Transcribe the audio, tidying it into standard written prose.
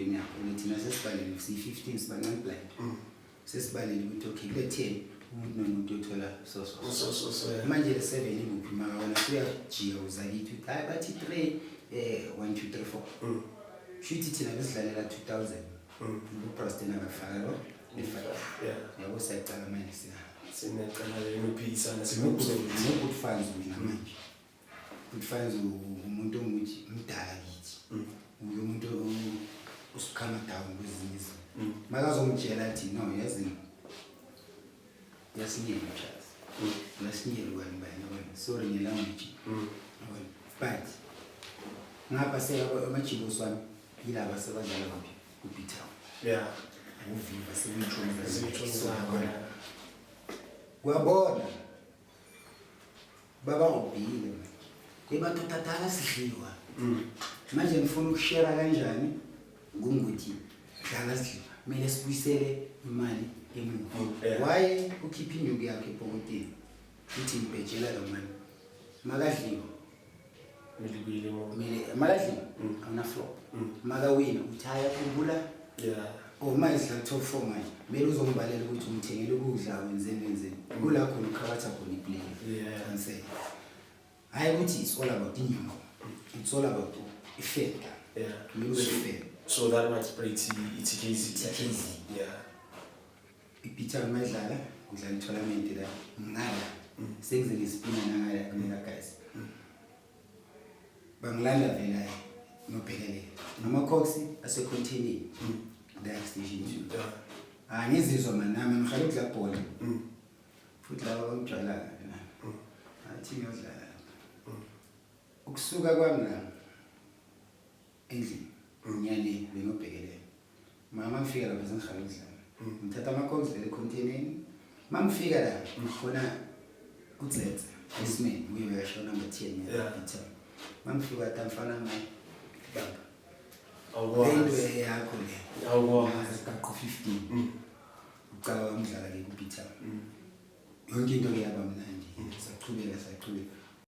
emotweni yakho. And thina sesibalele, siyi-15, sibancane blind. Sesibalele ukuthi okay, kule 10 umuntu nomuntu uyothola so so so. So, yeah. Manje le 7 ikuphi? Maka wena suyajika, uza kithi, uthi hayi, bathi 3 1 2 3 4. Shuthi thina besidlalela 2000. UPreston akafaka lo le-5. Yabo, siyacala manje siya Sinecala lenophikisana. No-good fans mina manje. Good fans umuntu ongukuthi mdala kithi. Uye umuntu usukhama down kwezinye izinto. Makazongitshela athi, "No, yazi, yasinyela Charles. Yasinyela bani bani, yabona. Sorry nge-language." Yabona. But ngapha amajibos wami yilaba sebadlala kuphi? Ku-B-Town. Uviva sekuyitshomi. Ziyitshomi zakho, yeah. Kwabona babarobhile manje, emadoda dala sidliwa. Manje ngifuna ukushera kanjani kungukuthi dlala sidliwa, kumele sibuyisele imali emuva. Why ukhipha inyuku yakho epokotini, uthi ngibhejela lo mali makadliwa? Kumele ibuyele emuva. Kumele makadliwa awuna flop. Makawina uthi hhayi, akhumbula. Or uma idlala top four manje, kumele uzongibalela ukuthi ungithengele ukudla, wenzeni, wenzeni. Kula khona ukhabatha khona iplayer. Answer hhayi ukuthi it's all about inyuku, it's all about i-fair. Kumele ube fair. So that what breaks i-TKZ. TKZ. I-B-Town mayidlala, kudlala i-tournament la ngala, sengize ngesipina nangala kulela guys, bangilanda vele nobhekelela noma-cox asecontaineni la station 2. Angizizwa mani nami ngihlale ukudla bhola futhi laba bangijwayela kabi nami, athi ngiyodlala lapha. Ukusuka kwami la endlini ngiyale bengiyobhekelela mama, ngifika lapha sengihlale ukudlala, ngithatha ama-cox vele econtainerni. Ma ngifika la khona utsetse isman uye bekasho number 10. B-Town, ma ngifika ata mfana mani, baba, le nto Awukwazi. yakho le. Awukwazi. Gaqo 15 ucala wamdlala ke ku-B-Town, yonke into ke yaba mnandi, sachubeka, sachubeka.